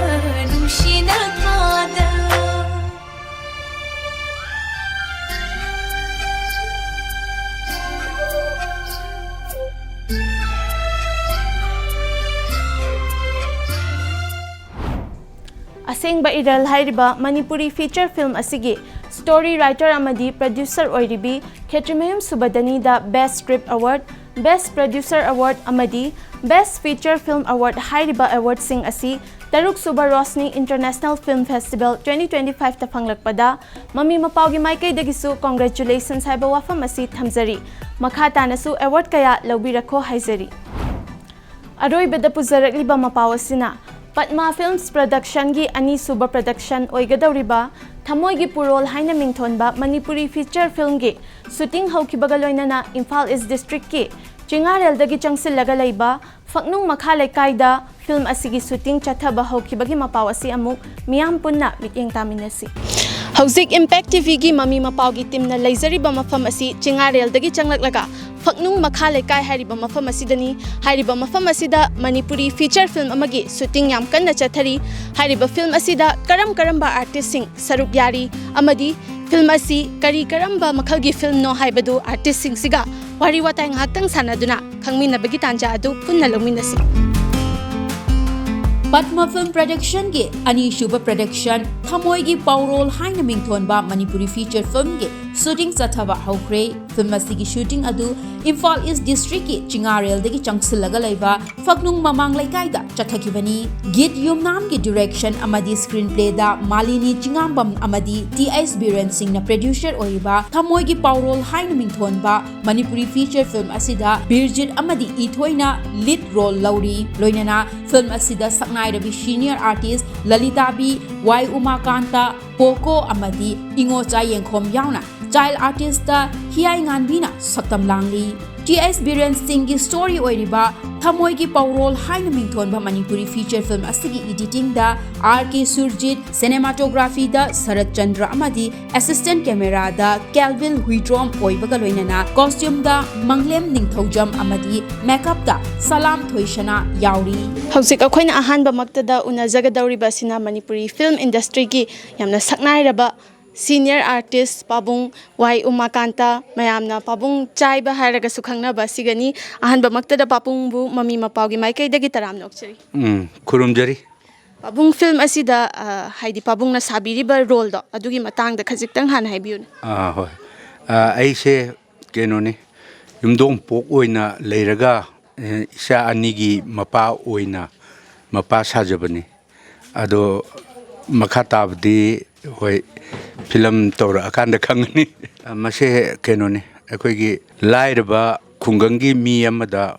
ꯅꯨꯡꯁꯤꯅ ꯊꯥꯗ꯫ ꯑꯁꯦꯡꯕ ꯏꯔꯜ ꯍꯥꯏꯔꯤꯕ ꯃꯅꯤꯄꯨꯔꯤ ꯐꯤꯆꯔ ꯐꯤꯜꯝ ꯑꯁꯤꯒꯤ ꯁ꯭ꯇꯣꯔꯤ ꯔꯥꯏꯇꯔ ꯑꯃꯗꯤ ꯄ꯭ꯔꯣꯗ꯭ꯌꯨꯁꯔ ꯑꯣꯏꯔꯤꯕꯤ ꯈꯦꯇ꯭ꯔꯤꯃꯌꯨꯝ ꯁꯨꯕꯗꯅꯤꯗ Best Script Award, Best Producer Award ꯑꯃꯗꯤ Best Feature Film Award ꯍꯥꯏꯔꯤꯕ awardꯁꯤꯡ ꯑꯁꯤ ꯇꯔꯨꯛ ꯁꯨꯕ Roshni International Film Festival twenty twenty five ꯇ ꯐꯪꯂꯛꯄꯗ ꯃꯃꯤ ꯃꯄꯥꯎꯒꯤ ꯃꯥꯏꯀꯩꯗꯒꯤꯁꯨ congratulations ꯍꯥꯏꯕ ꯋꯥꯐꯝ ꯑꯁꯤ ꯊꯝꯖꯔꯤ꯫ ꯃꯈꯥ ꯇꯥꯅꯁꯨ award ꯀꯌꯥ ꯂꯧꯕꯤꯔꯛꯈꯣ ꯍꯥꯏꯖꯔꯤ꯫ ꯑꯔꯣꯏꯕꯗ ꯄꯨꯖꯔꯛꯂꯤꯕ ꯃꯄꯥꯎ ꯑꯁꯤꯅ ꯄꯗꯃ Films Productionꯒꯤ ꯑꯅꯤꯁꯨꯕ production ꯑꯣꯏꯒꯗꯧꯔꯤꯕ ꯊꯃꯣꯏꯒꯤ ꯄꯥꯎꯔꯣꯜ ꯍꯥꯏꯅ ꯃꯤꯡꯊꯣꯟꯕ ꯃꯅꯤꯄꯨꯔꯤ feature filmꯒꯤ shooting ꯍꯧꯈꯤꯕꯒ ꯂꯣꯏꯅꯅ ꯏꯝꯐꯥꯜ East Districtꯀꯤ ꯆꯤꯉꯥꯔꯦꯜꯗꯒꯤ ꯆꯪꯁꯤꯜꯂꯒ ꯂꯩꯕ ꯐꯛꯅꯨꯡ ꯃꯈꯥ ꯂꯩꯀꯥꯏꯗ film ꯑꯁꯤꯒꯤ shooting ꯆꯠꯊꯕ ꯍꯧꯈꯤꯕꯒꯤ ꯃꯄꯥꯎ ꯑꯁꯤ ꯑꯃꯨꯛ ꯃꯤꯌꯥꯝ ꯄꯨꯟꯅ ꯃꯤꯠꯌꯦꯡ ꯇꯥꯃꯤꯟꯅꯁꯤ꯫ ꯍꯧꯖꯤꯛ Impact TVꯒꯤ ꯃꯃꯤ ꯃꯄꯥꯎꯒꯤ teamꯅ ꯂꯩꯖꯔꯤꯕ ꯃꯐꯝ ꯑꯁꯤ ꯆꯤꯉꯥꯔꯦꯜꯗꯒꯤ ꯆꯪꯂꯛꯂꯒ ꯐꯛꯅꯨꯡ ꯃꯈꯥ ꯂꯩꯀꯥꯏ ꯍꯥꯏꯔꯤꯕ ꯃꯐꯝ ꯑꯁꯤꯗꯅꯤ꯫ ꯍꯥꯏꯔꯤꯕ ꯃꯐꯝ ꯑꯁꯤꯗ ꯃꯅꯤꯄꯨꯔꯤ feature film ꯑꯃꯒꯤ shooting ꯌꯥꯝ ꯀꯟꯅ ꯆꯠꯊꯔꯤ꯫ ꯍꯥꯏꯔꯤꯕ film ꯑꯁꯤꯗ ꯀꯔꯝ ꯀꯔꯝꯕ artistꯁꯤꯡ ꯁꯔꯨꯛ ꯌꯥꯔꯤ ꯑꯃꯗꯤ film ꯑꯁꯤ ꯀꯔꯤ ꯀꯔꯝꯕ ꯃꯈꯜꯒꯤ filmꯅꯣ ꯍꯥꯏꯕꯗꯨ artistꯁꯤꯡꯁꯤꯒ ꯋꯥꯔꯤ ꯋꯥꯇꯥꯏ ꯉꯥꯏꯍꯥꯛꯇꯪ ꯁꯥꯟꯅꯗꯨꯅ ꯈꯪꯃꯤꯟꯅꯕꯒꯤ ꯇꯥꯟꯖꯥ ꯑꯗꯨ ꯄꯨꯟꯅ ꯂꯧꯃꯤꯟꯅꯁꯤ꯫ ꯄꯗꯃ Film Productionꯒꯤ ꯑꯅꯤꯁꯨꯕ production ꯊꯃꯣꯏꯒꯤ ꯄꯥꯎꯔꯣꯜ ꯍꯥꯏꯅ ꯃꯤꯡꯊꯣꯟꯕ ꯃꯅꯤꯄꯨꯔꯤ feature filmꯒꯤ shooting ꯆꯠꯊꯕ ꯍꯧꯈ꯭ꯔꯦ꯫ Film ꯑꯁꯤꯒꯤ shooting ꯑꯗꯨ ꯏꯝꯐꯥꯜ East Districtꯀꯤ ꯆꯤꯉꯥꯔꯦꯜꯗꯒꯤ ꯆꯪꯁꯤꯜꯂꯒ ꯂꯩꯕ ꯐꯛꯅꯨꯡ ꯃꯃꯥꯡ ꯂꯩꯀꯥꯏꯗ ꯆꯠꯊꯈꯤꯕꯅꯤ꯫ ꯒꯤꯠ ꯌꯨꯝꯅꯥꯝꯒꯤ direction ꯑꯃꯗꯤ screenplayꯗ ꯃꯥꯂꯤꯅꯤ ꯆꯤꯉꯥꯝꯕꯝ ꯑꯃꯗꯤ ꯇꯤ ꯑꯩꯆ ꯕꯤꯔꯦꯟ ꯁꯤꯡꯅ producer ꯑꯣꯏꯔꯤꯕ ꯊꯃꯣꯏꯒꯤ ꯄꯥꯎꯔꯣꯜ ꯍꯥꯏꯅ ꯃꯤꯡꯊꯣꯟꯕ ꯃꯅꯤꯄꯨꯔꯤ feature film ꯑꯁꯤꯗ ꯕꯤꯔꯖꯤꯠ ꯑꯃꯗꯤ ꯏꯊꯣꯏꯅ lead role ꯂꯧꯔꯤ꯫ ꯂꯣꯏꯅꯅ film ꯑꯁꯤꯗ ꯁꯛꯅꯥꯏꯔꯕꯤ senior artist ꯂꯂꯤꯇꯥꯕꯤ, ꯋꯥꯏ ꯎꯃꯥꯀꯥꯟꯇ, ꯄꯣꯀꯣ ꯑꯃꯗꯤ ꯏꯉꯣꯆꯥ ꯌꯦꯡꯈꯣꯝ ꯌꯥꯎꯅ child artist ꯍꯤꯌꯥꯏ ꯉꯥꯟꯕꯤꯅ ꯁꯛꯇꯝ ꯂꯥꯡꯂꯤ꯫ ꯇꯤ ꯑꯩꯆ ꯕꯤꯔꯦꯟ ꯁꯤꯡꯒꯤ story ꯑꯣꯏꯔꯤꯕ ꯊꯃꯣꯏꯒꯤ ꯄꯥꯎꯔꯣꯜ ꯍꯥꯏꯅ ꯃꯤꯡꯊꯣꯟꯕ ꯃꯅꯤꯄꯨꯔꯤ feature film ꯑꯁꯤꯒꯤ editingꯗ ꯑꯥꯔ ꯀꯦ ꯁꯨꯔꯖꯤꯠ, cinematographyꯗ ꯁꯔꯠ ꯆꯟꯗ꯭ꯔ ꯑꯃꯗꯤ assistant cameraꯗ ꯀꯦꯜꯚꯤꯟ ꯍꯨꯏꯗ꯭ꯔꯣꯝ ꯑꯣꯏꯕꯒ ꯂꯣꯏꯅꯅ costumeꯗ ꯃꯪꯂꯦꯝ ꯅꯤꯡꯊꯧꯖꯝ ꯑꯃꯗꯤ makeupꯇ ꯁꯂꯥꯝ ꯊꯣꯏꯁꯅꯥ ꯌꯥꯎꯔꯤ꯫ ꯍꯧꯖꯤꯛ ꯑꯩꯈꯣꯏꯅ ꯑꯍꯥꯟꯕꯃꯛꯇꯗ ꯎꯅꯖꯒꯗꯧꯔꯤꯕ ꯑꯁꯤꯅ ꯃꯅꯤꯄꯨꯔꯤ film industryꯒꯤ ꯌꯥꯝꯅ ꯁꯛꯅꯥꯏꯔꯕ senior artist ꯄꯥꯕꯨꯡ ꯋꯥꯏ ꯎꯃꯥꯀꯥꯟꯇ, ꯃꯌꯥꯝꯅ ꯄꯥꯕꯨꯡ ꯆꯥꯏꯕ ꯍꯥꯏꯔꯒꯁꯨ ꯈꯪꯅꯕ ꯑꯁꯤꯒꯅꯤ꯫ ꯑꯍꯥꯟꯕꯃꯛꯇꯗ ꯄꯥꯕꯨꯡꯕꯨ ꯃꯃꯤ ꯃꯄꯥꯎꯒꯤ ꯃꯥꯏꯀꯩꯗꯒꯤ ꯇꯔꯥꯝꯅ ꯑꯣꯛꯆꯔꯤ꯫ ꯎꯝ, ꯈꯨꯔꯨꯝꯖꯔꯤ꯫ ꯄꯥꯕꯨꯡ film ꯑꯁꯤꯗ, ꯑ, ꯍꯥꯏꯗꯤ ꯄꯥꯕꯨꯡꯅ ꯁꯥꯕꯤꯔꯤꯕ roleꯗꯣ, ꯑꯗꯨꯒꯤ ꯃꯇꯥꯡꯗ ꯈꯖꯤꯛꯇꯪ ꯍꯥꯟꯅ ꯍꯥꯏꯕꯤꯌꯨꯅꯦ꯫ ꯑꯥ, ꯍꯣꯏ꯫ ꯑꯥ, ꯑꯩꯁꯦ ꯀꯩꯅꯣꯅꯤ, ꯌꯨꯝꯗꯣꯡꯄꯣꯛ ꯑꯣꯏꯅ ꯂꯩꯔꯒ, ꯑꯦ, ꯏꯆꯥ ꯑꯅꯤꯒꯤ ꯃꯄꯥ ꯑꯣꯏꯅ ꯃꯄꯥ ꯁꯥꯖꯕꯅꯤ꯫ ꯑꯗꯣ ꯃꯈꯥ ꯇꯥꯕꯗꯤ, ꯍꯣꯏ, ꯐꯤꯂꯝ ꯇꯧꯔꯛꯑꯀꯥꯟꯗ ꯈꯪꯒꯅꯤ꯫ ꯃꯁꯦ ꯀꯩꯅꯣꯅꯤ, ꯑꯩꯈꯣꯏꯒꯤ ꯂꯥꯏꯔꯕ ꯈꯨꯡꯒꯪꯒꯤ ꯃꯤ ꯑꯃꯗ,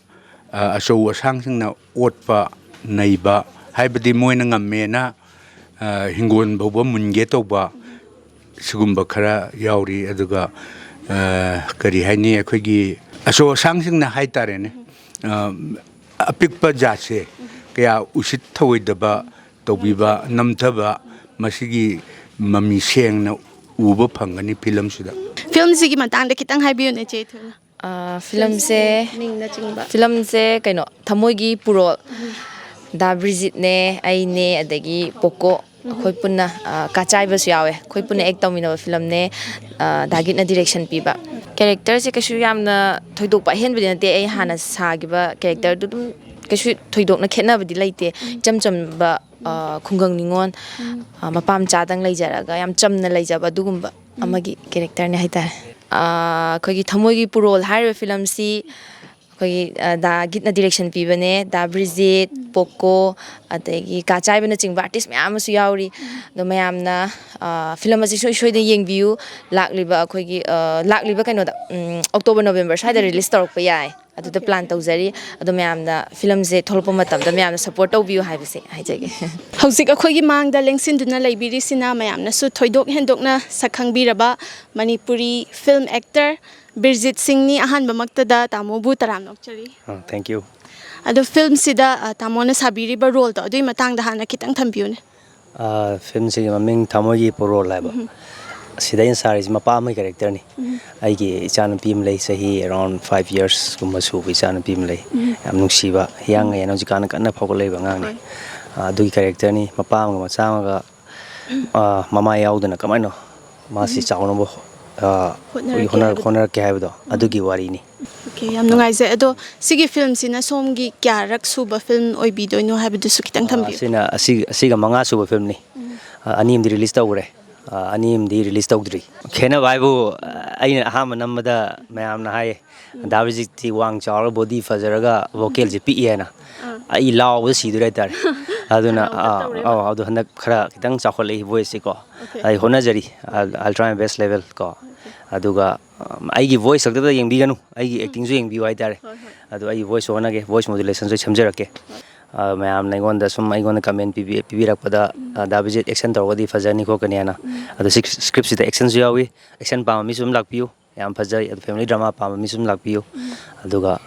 ꯑ, ꯑꯆꯧ ꯑꯁꯥꯡꯁꯤꯡꯅ ꯑꯣꯠꯄ ꯅꯩꯕ, ꯍꯥꯏꯕꯗꯤ ꯃꯣꯏꯅ ꯉꯝꯃꯦꯅ, ꯑ, ꯍꯤꯡꯒꯣꯜ ꯐꯥꯎꯕ ꯃꯨꯟꯒꯦ ꯇꯧꯕ, ꯁꯤꯒꯨꯝꯕ ꯈꯔ ꯌꯥꯎꯔꯤ꯫ ꯑꯗꯨꯒ, ꯑ, ꯀꯔꯤ ꯍꯥꯏꯅꯤ, ꯑꯩꯈꯣꯏꯒꯤ ꯑꯆꯧ ꯑꯁꯥꯡꯁꯤꯡꯅ ꯍꯥꯏ ꯇꯥꯔꯦꯅꯦ, ꯑ, ꯑꯄꯤꯛꯄ ꯖꯥꯠꯁꯦ ꯀꯌꯥ ꯎꯁꯤꯠ ꯊꯑꯣꯏꯗꯕ ꯇꯧꯕꯤꯕ, ꯅꯝꯊꯕ, ꯃꯁꯤꯒꯤ ꯃꯃꯤ ꯁꯦꯡꯅ ꯎꯕ ꯐꯪꯒꯅꯤ ꯐꯤꯂꯝꯁꯤꯗ꯫ ꯐꯤꯂꯝꯁꯤꯒꯤ ꯃꯇꯥꯡꯗ ꯈꯤꯇꯪ ꯍꯥꯏꯕꯤꯌꯨꯅꯦ, ꯆꯦ ꯊꯣꯏꯅ꯫ ꯑ, ꯐꯤꯂꯝꯁꯦ ꯃꯤꯡꯅꯆꯤꯡꯕ꯫ ꯐꯤꯂꯝꯁꯦ ꯀꯩꯅꯣ, ꯊꯃꯣꯏꯒꯤ ꯄꯨꯔꯣꯜ, ꯗꯥ ꯕ꯭ꯔꯤꯖꯤꯠꯅꯦ, ꯑꯩꯅꯦ, ꯑꯗꯒꯤ ꯄꯣꯀꯣ, ꯑꯩꯈꯣꯏ ꯄꯨꯟꯅ, ꯑ, ꯀꯥꯆꯥꯏꯕꯁꯨ ꯌꯥꯎꯋꯦ, ꯑꯩꯈꯣꯏ ꯄꯨꯟꯅ ꯑꯦꯛ ꯇꯧꯃꯤꯟꯅꯕ ꯐꯤꯂꯝꯅꯦ꯫ ꯑ, ꯗꯥ ꯒꯤꯠꯅ ꯗꯤꯔꯦꯛꯁꯟ ꯄꯤꯕ꯫ ꯀꯦꯔꯦꯛꯇꯔꯁꯦ ꯀꯩꯁꯨ ꯌꯥꯝꯅ ꯊꯣꯏꯗꯣꯛꯄ ꯑꯍꯦꯟꯕꯗꯤ ꯅꯠꯇꯦ, ꯑꯩ ꯍꯥꯟꯅ ꯁꯥꯈꯤꯕ ꯀꯦꯔꯦꯛꯇꯔꯗꯨ ꯑꯗꯨꯝ ꯀꯩꯁꯨ ꯊꯣꯏꯗꯣꯛꯅ ꯈꯦꯠꯅꯕꯗꯤ ꯂꯩꯇꯦ꯫ ꯏꯆꯝ ꯆꯝꯕ, ꯑ, ꯈꯨꯡꯒꯪ ꯅꯤꯉꯣꯜ, ꯑ, ꯃꯄꯥ ꯃꯆꯥꯗꯪ ꯂꯩꯖꯔꯒ ꯌꯥꯝ ꯆꯝꯅ ꯂꯩꯖꯕ ꯑꯗꯨꯒꯨꯝꯕ ꯑꯃꯒꯤ ꯀꯦꯔꯦꯛꯇꯔꯅꯦ ꯍꯥꯏꯇꯥꯔꯦ꯫ ꯑ, ꯑꯩꯈꯣꯏꯒꯤ ꯊꯃꯣꯏꯒꯤ ꯄꯨꯔꯣꯜ ꯍꯥꯏꯔꯤꯕ ꯐꯤꯂꯝꯁꯤ ꯑꯩꯈꯣꯏꯒꯤ, ꯑ, ꯗꯥ ꯒꯤꯠꯅ ꯗꯤꯔꯦꯛꯁꯟ ꯄꯤꯕꯅꯦ꯫ ꯗꯥ ꯕ꯭ꯔꯤꯖꯤꯠ, ꯄꯣꯀꯣ, ꯑꯗꯒꯤ ꯀꯥꯆꯥꯏꯕꯅꯆꯤꯡꯕ ꯑꯥꯔꯇꯤꯁ ꯃꯌꯥꯝ ꯑꯃꯁꯨ ꯌꯥꯎꯔꯤ꯫ ꯑꯗꯣ ꯃꯌꯥꯝꯅ, ꯑ, ꯐꯤꯂꯝ ꯑꯁꯤ ꯁꯨꯡꯁꯣꯏ ꯁꯣꯏꯗꯅ ꯌꯦꯡꯕꯤꯌꯨ꯫ ꯂꯥꯛꯂꯤꯕ ꯑꯩꯈꯣꯏꯒꯤ, ꯑ, ꯂꯥꯛꯂꯤꯕ ꯀꯩꯅꯣꯗ, ꯎꯝ, ꯑꯣꯛꯇꯣꯕꯔ ꯅꯣꯕꯦꯝꯕꯔ ꯁ꯭ꯋꯥꯏꯗ ꯔꯤꯂꯤꯁ ꯇꯧꯔꯛꯄ ꯌꯥꯏ꯫ ꯑꯗꯨꯗ ꯄ꯭ꯂꯥꯟ ꯇꯧꯖꯔꯤ꯫ ꯑꯗꯣ ꯃꯌꯥꯝꯅ ꯐꯤꯂꯝꯁꯦ ꯊꯣꯛꯂꯛꯄ ꯃꯇꯝꯗ ꯃꯌꯥꯝꯅ ꯁꯞꯄꯣꯔꯠ ꯇꯧꯕꯤꯌꯨ ꯍꯥꯏꯕꯁꯦ ꯍꯥꯏꯖꯒꯦ꯫ ꯍꯧꯖꯤꯛ ꯑꯩꯈꯣꯏꯒꯤ ꯃꯥꯡꯗ ꯂꯦꯡꯁꯤꯟꯗꯨꯅ ꯂꯩꯕꯤꯔꯤꯁꯤꯅ ꯃꯌꯥꯝꯅꯁꯨ ꯊꯣꯏꯗꯣꯛ ꯍꯦꯟꯗꯣꯛꯅ ꯁꯛ ꯈꯪꯕꯤꯔꯕ ꯃꯅꯤꯄꯨꯔꯤ ꯐꯤꯂꯝ ꯑꯦꯛꯇꯔ ꯕꯤꯔꯖꯤꯠ ꯁꯤꯡꯅꯤ꯫ ꯑꯍꯥꯟꯕꯃꯛꯇꯗ ꯇꯥꯃꯣꯕꯨ ꯇꯔꯥꯝꯅ ꯑꯣꯛꯆꯔꯤ꯫ ꯑꯥ, thank you. ꯑꯗꯣ ꯐꯤꯂꯝꯁꯤꯗ, ꯑ, ꯇꯥꯃꯣꯅ ꯁꯥꯕꯤꯔꯤꯕ ꯔꯣꯜꯗꯣ ꯑꯗꯨꯒꯤ ꯃꯇꯥꯡꯗ ꯍꯥꯟꯅ ꯈꯤꯇꯪ ꯊꯝꯕꯤꯌꯨꯅꯦ꯫ ꯑꯥ, ꯐꯤꯂꯝꯁꯤꯒꯤ ꯃꯃꯤꯡ ꯊꯃꯣꯏꯒꯤ ꯄꯨꯔꯣꯜ ꯍꯥꯏꯕ꯫ ꯑꯁꯤꯗ ꯑꯩꯅ ꯁꯥꯔꯤꯁꯤ ꯃꯄꯥ ꯑꯃꯒꯤ ꯀꯦꯔꯦꯛꯇꯔꯅꯤ꯫ ꯑꯩꯒꯤ ꯏꯆꯥꯅꯨꯄꯤ ꯑꯃ ꯂꯩ, ꯆꯍꯤ ꯑꯦꯔꯥꯎꯟ ꯐꯥꯏꯚ ꯌꯔꯁꯀꯨꯝꯕ ꯁꯨꯕ ꯏꯆꯥꯅꯨꯄꯤ ꯑꯃ ꯂꯩ꯫ ꯌꯥꯝ ꯅꯨꯡꯁꯤꯕ, ꯍꯤꯌꯥꯡ ꯍꯌꯦꯟ ꯍꯧꯖꯤꯛꯀꯥꯟ ꯀꯟꯅ ꯐꯥꯎꯒꯠꯂꯛꯏꯕ ꯑꯉꯥꯡꯅꯤ꯫ ꯑꯥ, ꯑꯗꯨꯒꯤ ꯀꯦꯔꯦꯛꯇꯔꯅꯤ꯫ ꯃꯄꯥ ꯑꯃꯒ ꯃꯆꯥ ꯑꯃꯒ, ꯑꯥ, ꯃꯃꯥ ꯌꯥꯎꯗꯅ ꯀꯃꯥꯏꯅ ꯃꯥꯁꯤ ꯆꯥꯎꯅꯕ, ꯑꯥ, ꯍꯣꯠꯅꯔꯛꯀꯦ ꯍꯣꯠꯅ- ꯍꯥꯏꯕꯗꯣ꯫ ꯍꯣꯠꯅꯔꯛꯀꯦ ꯍꯥꯏꯕꯗꯣ ꯑꯗꯨꯒꯤ ꯋꯥꯔꯤꯅꯤ꯫ ꯑꯣꯀꯦ, ꯌꯥꯝ ꯅꯨꯡꯉꯥꯏꯖꯩ꯫ ꯑꯗꯣ ꯁꯤꯒꯤ ꯐꯤꯂꯝꯁꯤꯅ ꯁꯣꯝꯒꯤ ꯀꯌꯥꯔꯛ ꯁꯨꯕ ꯐꯤꯂꯝ ꯑꯣꯏꯕꯤꯗꯣꯏꯅꯣ ꯍꯥꯏꯕꯗꯨꯁꯨ ꯈꯤꯇꯪ ꯊꯝꯕꯤꯌꯨ꯫ ꯑꯁꯤꯅ ꯑꯁꯤ ꯑꯁꯤꯒ ꯃꯉꯥ ꯁꯨꯕ ꯐꯤꯂꯝꯅꯤ꯫ ꯑꯅꯤ ꯑꯃꯗꯤ ꯔꯤꯂꯤꯁ ꯇꯧꯈ꯭ꯔꯦ꯫ ꯑ, ꯑꯅꯤ ꯑꯃꯗꯤ ꯔꯤꯂꯤꯁ ꯇꯧꯗ꯭ꯔꯤ꯫ ꯈꯦꯠꯅꯕ ꯍꯥꯏꯕꯨ, ꯑ, ꯑꯩꯅ ꯑꯍꯥꯟꯕ ꯅꯝꯕꯗ ꯃꯌꯥꯝꯅ ꯍꯥꯏꯌꯦ, "ꯗꯥ ꯕꯤꯖꯤꯠꯇꯤ ꯋꯥꯡ ꯆꯥꯎꯔꯒ ꯕꯣꯗꯤ ꯐꯖꯔꯒ ꯚꯣꯀꯦꯜꯁꯦ ꯄꯤꯛꯏ" ꯍꯥꯏꯅ꯫ ꯑꯥ꯫ ꯑꯩ ꯂꯥꯎꯕꯗ ꯁꯤꯗꯣꯔꯦ ꯍꯥꯏꯇꯥꯔꯦ꯫ ꯑꯗꯨꯅ, ꯈꯅꯥꯎ ꯑꯥ, ꯇꯞ ꯇꯧꯔꯦꯕ꯫ ꯑꯧ, ꯑꯗꯨ ꯍꯟꯗꯛ ꯈꯔ ꯈꯤꯇꯪ ꯆꯥꯎꯈꯠꯂꯛꯏ ꯚꯣꯏꯁꯁꯤꯀꯣ꯫ ꯑꯣꯀꯦ꯫ ꯑꯩ ꯍꯣꯠꯅꯖꯔꯤ꯫ I'll, I'll try my best level ꯀꯣ꯫ ꯑꯣꯀꯦ꯫ ꯑꯗꯨꯒ, ꯑꯝ, ꯑꯩꯒꯤ ꯚꯣꯏꯁ ꯈꯛꯇꯗ ꯌꯦꯡꯕꯤꯒꯅꯨ, ꯑꯩꯒꯤ ꯎꯝ꯫ ꯑꯦꯛꯇꯤꯡꯁꯨ ꯌꯦꯡꯕꯤꯌꯨ ꯍꯥꯏꯇꯥꯔꯦ꯫ ꯍꯣꯏ, ꯍꯣꯏ꯫ ꯑꯗꯨ ꯑꯩꯒꯤ ꯚꯣꯏꯁꯁꯨ ꯍꯣꯠꯅꯒꯦ, ꯚꯣꯏꯁ ꯃꯣꯗꯨꯂꯦꯁꯟꯁꯨ ꯑꯩ ꯁꯦꯝꯖꯔꯛꯀꯦ꯫ ꯍꯣꯏ꯫ ꯑ, ꯃꯌꯥꯝꯅ ꯑꯩꯉꯣꯟꯗ ꯁꯨꯝ, ꯑꯩꯉꯣꯟꯗ ꯀꯃꯦꯟ ꯄꯤꯕꯤ-, ꯄꯤꯕꯤꯔꯛꯄꯗ, ꯎꯝ꯫ ꯑ, "ꯗꯥ ꯕꯤꯖꯤꯠ ꯑꯦꯛꯁꯟ ꯇꯧꯔꯒꯗꯤ ꯐꯖꯅꯤ ꯈꯣꯠꯀꯅꯤ" ꯍꯥꯏꯅ꯫ ꯎꯝ꯫ ꯑꯗꯣ ꯁꯤ ꯁ꯭ꯀ꯭ꯔꯤꯞꯁꯤꯗ ꯑꯦꯛꯁꯟꯁꯨ ꯌꯥꯎꯏ, ꯑꯦꯛꯁꯟ ꯄꯥꯝꯕ ꯃꯤꯁꯨ ꯑꯗꯨꯝ ꯂꯥꯛꯄꯤꯌꯨ꯫ ꯌꯥꯝ ꯐꯖꯩ꯫ ꯑꯗꯨ ꯐꯦꯃꯤꯂꯤ ꯗ꯭ꯔꯃꯥ ꯄꯥꯝꯕ ꯃꯤꯁꯨ ꯑꯗꯨꯝ ꯂꯥꯛꯄꯤꯌꯨ꯫ ꯎꯝ꯫ ꯑꯗꯨꯒ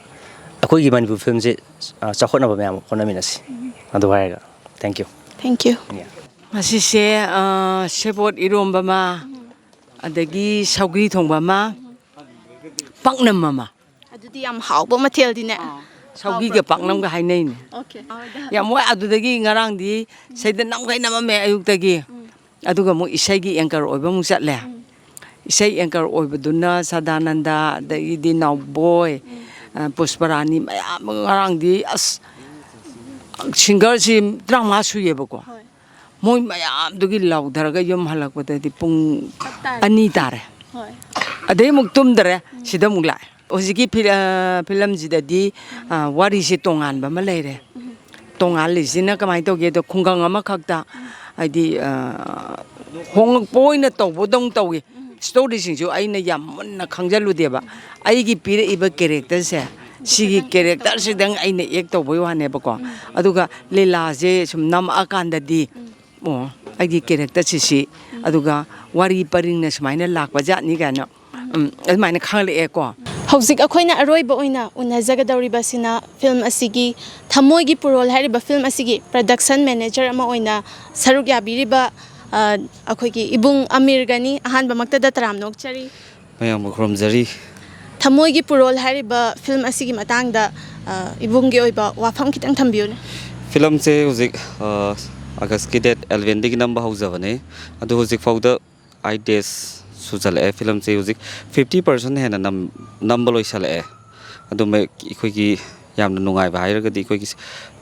ꯑꯩꯈꯣꯏꯒꯤ ꯃꯅꯤꯄꯨꯔ ꯐꯤꯂꯝꯁꯦ, ꯑ, ꯆꯥꯎꯈꯠꯅꯕ ꯃꯌꯥꯝ ꯍꯣꯠꯅꯃꯤꯟꯅꯁꯤ꯫ ꯎꯝ꯫ ꯑꯗꯨ ꯍꯥꯏꯔꯒ, thank you꯫ Thank you꯫ Yeah꯫ ꯉꯁꯤꯁꯦ, ꯑ, ꯁꯦꯕꯣꯠ ꯏꯔꯣꯝꯕ ꯑꯃ, ꯑꯗꯒꯤ ꯁꯧꯒ꯭ꯔꯤ ꯊꯣꯡꯕ ꯑꯃ, ꯄꯥꯛꯅꯝ ꯑꯃ꯫ ꯑꯗꯨꯗꯤ ꯌꯥꯝ ꯍꯥꯎꯕ ꯃꯊꯦꯜꯗꯤꯅꯦ꯫ ꯑꯥ, ꯁꯧꯒꯤꯒ ꯍꯥꯎꯕ꯭ꯔꯣ? ꯄꯥꯛꯅꯝꯒ ꯍꯥꯏꯅꯩꯅꯦ꯫ ꯑꯣꯀꯦ꯫ ꯌꯥꯝ ꯋꯥꯏ꯫ ꯑꯗꯨꯗꯒꯤ ꯉꯔꯥꯡꯗꯤ ꯁꯤꯗ ꯅꯝꯈꯩ ꯅꯝꯃꯝꯃꯦ ꯑꯌꯨꯛꯇꯒꯤ꯫ ꯎꯝ꯫ ꯑꯗꯨꯒ ꯑꯃꯨꯛ ꯏꯁꯩꯒꯤ ꯑꯦꯡꯀꯔ ꯑꯣꯏꯕ ꯑꯃꯨꯛ ꯆꯠꯂꯦ꯫ ꯎꯝ꯫ ꯏꯁꯩ ꯑꯦꯡꯀꯔ ꯑꯣꯏꯕꯗꯨꯅ ꯁꯗꯥꯅꯟꯗ, ꯑꯗꯒꯤꯗꯤ ꯅꯥꯎꯕꯣꯏ, ꯎꯝ꯫ ꯑ, ꯄꯨꯁꯄꯔꯥꯅꯤ ꯃꯌꯥꯝ ꯑꯃ ꯉꯔꯥꯡꯗꯤ ꯑꯁ ꯁꯤꯡꯒꯔꯁꯤ ꯇꯔꯥꯃꯉꯥ ꯁꯨꯏꯌꯦꯕꯀꯣ꯫ ꯍꯣꯏ꯫ ꯃꯣꯏ ꯃꯌꯥꯝꯗꯨꯒꯤ ꯂꯥꯎꯊꯔꯒ ꯌꯨꯝ ꯍꯜꯂꯛꯄꯗꯗꯤ ꯄꯨꯡ ꯆꯞ ꯇꯥꯔꯦ꯫ ꯑꯅꯤ ꯇꯥꯔꯦ꯫ ꯍꯣꯏ꯫ ꯑꯗꯩ ꯑꯃꯨꯛ ꯇꯨꯝꯗꯔꯦ, ꯎꯝ꯫ ꯁꯤꯗ ꯑꯃꯨꯛ ꯂꯥꯛꯑꯦ꯫ ꯍꯧꯖꯤꯛꯀꯤ ꯐꯤ-, ꯑ, ꯐꯤꯂꯝꯁꯤꯗꯗꯤ, ꯑ, ꯋꯥꯔꯤꯁꯦ ꯇꯣꯉꯥꯟꯕ ꯑꯃ ꯂꯩꯔꯦ꯫ ꯎꯝ꯫ ꯇꯣꯉꯥꯜꯂꯤꯁꯤꯅ ꯀꯃꯥꯏꯅ ꯇꯧꯒꯦꯗ, ꯈꯨꯡꯒꯪ ꯑꯃꯈꯛꯇ, ꯎꯝ꯫ ꯍꯥꯏꯗꯤ, ꯑ, ꯍꯣꯡꯂꯛꯄ ꯑꯣꯏꯅ ꯇꯧꯕꯗꯧꯅ ꯇꯧꯏ꯫ ꯎꯝ꯫ ꯁ꯭ꯇꯣꯔꯤꯁꯤꯡꯁꯨ ꯑꯩꯅ ꯌꯥꯝ ꯃꯨꯟꯅ ꯈꯪꯖꯜꯂꯨꯗꯦꯕ꯫ ꯑꯩꯒꯤ ꯄꯤꯔꯛꯏꯕ ꯀꯦꯔꯦꯛꯇꯔꯁꯦ, ꯁꯤꯒꯤ ꯈꯛꯇꯪ ꯀꯦꯔꯦꯛꯇꯔꯁꯤꯗꯪ ꯑꯩꯅ ꯑꯦꯛ ꯇꯧꯕꯩ ꯋꯥꯅꯦꯕꯀꯣ꯫ ꯎꯝ꯫ ꯑꯗꯨꯒ ꯂꯤꯂꯥꯁꯦ ꯁꯨꯝ ꯅꯝꯃꯛꯑꯀꯥꯟꯗꯗꯤ, ꯎꯝ꯫ ꯑꯣ, ꯑꯩꯒꯤ ꯀꯦꯔꯦꯛꯇꯔꯁꯤ ꯁꯤ, ꯎꯝ꯫ ꯑꯗꯨꯒ ꯋꯥꯔꯤ ꯄꯔꯤꯡꯅ ꯁꯨꯃꯥꯏꯅ ꯂꯥꯛꯄ ꯖꯥꯠꯅꯤ ꯀꯥꯏꯅ, ꯎꯝ꯫ ꯎꯝ, ꯑꯗꯨꯃꯥꯏꯅ ꯈꯪꯂꯛꯑꯦꯀꯣ꯫ ꯍꯧꯖꯤꯛ ꯑꯩꯈꯣꯏꯅ ꯑꯔꯣꯏꯕ ꯑꯣꯏꯅ ꯎꯅꯖꯒꯗꯧꯔꯤꯕꯁꯤꯅ ꯐꯤꯂꯝ ꯑꯁꯤꯒꯤ ꯊꯃꯣꯏꯒꯤ ꯄꯨꯔꯣꯜ ꯍꯥꯏꯔꯤꯕ ꯐꯤꯂꯝ ꯑꯁꯤꯒꯤ ꯄ꯭ꯔꯗꯛꯁꯟ ꯃꯦꯅꯦꯖꯔ ꯑꯃ ꯑꯣꯏꯅ ꯁꯔꯨꯛ ꯌꯥꯕꯤꯔꯤꯕ, ꯑ, ꯑꯩꯈꯣꯏꯒꯤ ꯏꯕꯨꯡ ꯑꯃꯤꯔꯒꯅꯤ꯫ ꯑꯍꯥꯟꯕꯃꯛꯇꯗ ꯇꯔꯥꯝꯅ ꯑꯣꯛꯆꯔꯤ꯫ ꯃꯌꯥꯝꯕꯨ ꯈꯨꯔꯨꯝꯖꯔꯤ꯫ ꯊꯃꯣꯏꯒꯤ ꯄꯨꯔꯣꯜ ꯍꯥꯏꯔꯤꯕ ꯐꯤꯂꯝ ꯑꯁꯤꯒꯤ ꯃꯇꯥꯡꯗ, ꯑ, ꯏꯕꯨꯡꯒꯤ ꯑꯣꯏꯕ ꯋꯥꯐꯝ ꯈꯤꯇꯪ ꯊꯝꯕꯤꯌꯨꯅꯦ꯫ ꯐꯤꯂꯝꯁꯦ ꯍꯧꯖꯤꯛ, ꯑ, ꯑꯥꯒꯁꯀꯤ ꯗꯦꯠ ꯑꯦꯂꯚꯦꯟꯗꯒꯤ ꯅꯝꯕ ꯍꯧꯖꯕꯅꯦ꯫ ꯑꯗꯨ ꯍꯧꯖꯤꯛ ꯐꯥꯎꯗ ꯑꯩꯠ ꯗꯦꯖ ꯁꯨꯖꯜꯂꯛꯑꯦ꯫ ꯐꯤꯂꯝꯁꯦ ꯍꯧꯖꯤꯛ ꯐꯤꯐꯇꯤ ꯄꯥꯔꯁꯦꯟ ꯍꯦꯟꯅ ꯅꯝ-, ꯅꯝꯕ ꯂꯣꯏꯁꯜꯂꯛꯑꯦ꯫ ꯑꯗꯨꯃ ꯑꯩꯈꯣꯏꯒꯤ ꯌꯥꯝꯅ ꯅꯨꯡꯉꯥꯏꯕ ꯍꯥꯏꯔꯒꯗꯤ ꯑꯩꯈꯣꯏꯒꯤ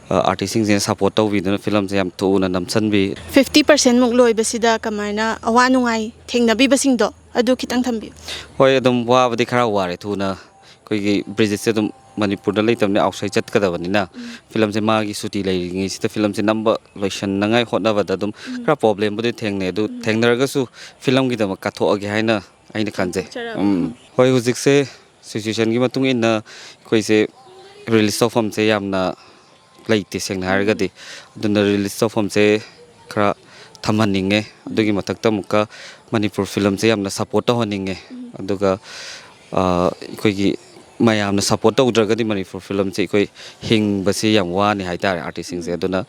ꯑꯥꯔꯇꯤꯁꯁꯤꯡꯁꯤꯅ ꯁꯞꯄꯣꯔꯠ ꯇꯧꯕꯤꯗꯨꯅ ꯐꯤꯂꯝꯁꯦ ꯌꯥꯝ ꯊꯨꯅ ꯅꯝꯁꯤꯟꯕꯤ꯫ ꯐꯤꯐꯇꯤ ꯄꯥꯔꯁꯦꯟꯃꯨꯛ ꯂꯣꯏꯕꯁꯤꯗ ꯀꯃꯥꯏꯅ ꯑꯋꯥ ꯅꯨꯡꯉꯥꯏ ꯊꯦꯡꯅꯕꯤꯕꯁꯤꯡꯗꯣ ꯑꯗꯨ ꯈꯤꯇꯪ ꯊꯝꯕꯤꯌꯨ꯫ ꯍꯣꯏ, ꯑꯗꯨꯝ ꯋꯥꯕꯗꯤ ꯈꯔ ꯋꯥꯔꯦ꯫ ꯊꯨꯅ ꯑꯩꯈꯣꯏꯒꯤ ꯕ꯭ꯔꯤꯖꯤꯠꯁꯦ ꯑꯗꯨꯝ ꯃꯅꯤꯄꯨꯔꯗ ꯂꯩꯇꯕꯅꯤꯅ ꯑꯥꯎꯠꯁꯥꯏꯠ ꯆꯠꯀꯗꯕꯅꯤꯅ ꯐꯤꯂꯝꯁꯦ ꯃꯥꯒꯤ ꯁꯨꯇꯤ ꯂꯩꯔꯤꯉꯩꯁꯤꯗ ꯐꯤꯂꯝꯁꯦ ꯅꯝꯕ ꯂꯣꯏꯁꯟꯅꯉꯥꯏ ꯍꯣꯠꯅꯕꯗ ꯑꯗꯨꯝ ꯈꯔ ꯄ꯭ꯔꯣꯕ꯭ꯂꯦꯝꯕꯨꯗꯤ ꯊꯦꯡꯅꯩ꯫ ꯑꯗꯨ ꯊꯦꯡꯅꯔꯒꯁꯨ ꯐꯤꯂꯝꯒꯤꯗꯃꯛ ꯀꯠꯊꯣꯛꯑꯒꯦ ꯍꯥꯏꯅ ꯑꯩꯅ ꯈꯟꯖꯩ꯫ ꯆꯔꯥ꯫ ꯎꯝ꯫ ꯍꯣꯏ, ꯍꯧꯖꯤꯛꯁꯦ ꯁꯤꯆꯨꯋꯦꯁꯟꯒꯤ ꯃꯇꯨꯡ ꯏꯟꯅ ꯑꯩꯈꯣꯏꯁꯦ ꯔꯤꯂꯤꯁ ꯇꯧꯐꯝꯁꯦ ꯌꯥꯝꯅ ꯂꯩꯇꯦ, ꯁꯦꯡꯅ ꯍꯥꯏꯔꯒꯗꯤ꯫ ꯑꯗꯨꯅ ꯔꯤꯂꯤꯁ ꯇꯧꯐꯝꯁꯦ ꯈꯔ ꯊꯝꯍꯟꯅꯤꯡꯉꯦ꯫ ꯑꯗꯨꯒꯤ ꯃꯊꯛꯇ ꯑꯃꯨꯛꯀ ꯃꯅꯤꯄꯨꯔ ꯐꯤꯂꯝꯁꯦ ꯌꯥꯝꯅ ꯁꯞꯄꯣꯔꯠ ꯇꯧꯍꯟꯅꯤꯡꯉꯦ꯫ ꯑꯗꯨꯒ ꯑꯩꯈꯣꯏꯒꯤ ꯃꯌꯥꯝꯅ ꯁꯞꯄꯣꯔꯠ ꯇꯧꯗ꯭ꯔꯒꯗꯤ ꯃꯅꯤꯄꯨꯔ ꯐꯤꯂꯝꯁꯦ ꯑꯩꯈꯣꯏ ꯍꯤꯡꯕꯁꯦ ꯌꯥꯝ ꯋꯥꯅꯤ ꯍꯥꯏꯇꯥꯔꯦ, ꯑꯥꯔꯇꯤꯁꯁꯤꯡꯁꯦ꯫ ꯑꯗꯨꯅ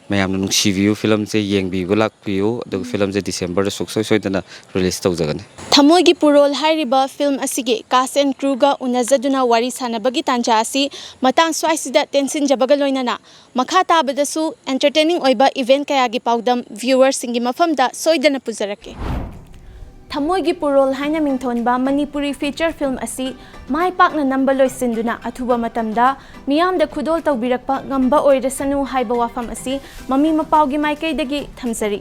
ꯃꯌꯥꯝꯅ ꯅꯨꯡꯁꯤꯕꯤꯌꯨ, ꯐꯤꯂꯝꯁꯦ ꯌꯦꯡꯕꯤꯕ ꯂꯥꯛꯄꯤꯌꯨ꯫ ꯑꯗꯨꯒ ꯐꯤꯂꯝꯁꯦ ꯗꯤꯁꯦꯝꯕꯔꯗ ꯁꯨꯡꯁꯣꯏ ꯁꯣꯏꯗꯅ ꯔꯤꯂꯤꯁ ꯇꯧꯖꯒꯅꯤ꯫ ꯊꯃꯣꯏꯒꯤ ꯄꯨꯔꯣꯜ ꯍꯥꯏꯔꯤꯕ ꯐꯤꯂꯝ ꯑꯁꯤꯒꯤ ꯀꯥꯁ ꯑꯦꯟ ꯀ꯭ꯔꯨꯒ ꯎꯅꯖꯗꯨꯅ ꯋꯥꯔꯤ ꯁꯥꯟꯅꯕꯒꯤ ꯇꯥꯟꯖꯥ ꯑꯁꯤ ꯃꯇꯥꯡ ꯁ꯭ꯋꯥꯏꯁꯤꯗ ꯇꯦꯟꯁꯤꯟꯖꯕꯒ ꯂꯣꯏꯅꯅ ꯃꯈꯥ ꯇꯥꯕꯗꯁꯨ ꯑꯦꯟꯇꯔꯇꯦꯅꯤꯡ ꯑꯣꯏꯕ ꯏꯚꯦꯟ ꯀꯌꯥꯒꯤ ꯄꯥꯎꯗꯝ ꯚ꯭ꯌꯨꯋꯔꯁꯤꯡꯒꯤ ꯃꯐꯝꯗ ꯁꯣꯏꯗꯅ ꯄꯨꯖꯔꯛꯀꯦ꯫ ꯊꯃꯣꯏꯒꯤ ꯄꯨꯔꯣꯜ ꯍꯥꯏꯅ ꯃꯤꯡꯊꯣꯟꯕ ꯃꯅꯤꯄꯨꯔꯤ ꯐꯤꯆꯔ ꯐꯤꯂꯝ ꯑꯁꯤ ꯃꯥꯏ ꯄꯥꯛꯅ ꯅꯝꯕ ꯂꯣꯏꯁꯤꯟꯗꯨꯅ ꯑꯊꯨꯕ ꯃꯇꯝꯗ ꯃꯤꯌꯥꯝꯗ ꯈꯨꯗꯣꯜ ꯇꯧꯕꯤꯔꯛꯄ ꯉꯝꯕ ꯑꯣꯏꯔꯁꯅꯨ ꯍꯥꯏꯕ ꯋꯥꯐꯝ ꯑꯁꯤ ꯃꯃꯤ ꯃꯄꯥꯎꯒꯤ ꯃꯥꯏꯀꯩꯗꯒꯤ ꯊꯝꯖꯔꯤ꯫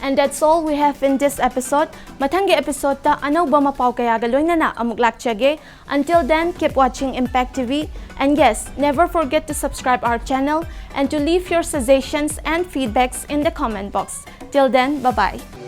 And that's all we have in this episode. ꯃꯊꯪꯒꯤ ꯑꯦꯄꯤꯁꯣꯗꯇ ꯑꯅꯧꯕ ꯃꯄꯥꯎ ꯀꯌꯥꯒ ꯂꯣꯏꯅꯅ ꯑꯃꯨꯛ ꯂꯥꯛꯆꯒꯦ꯫ Until then, keep watching Impact T V. And yes, never forget to subscribe our channel and to leave your suggestions and feedbacks in the comment box. Till then, bye-bye.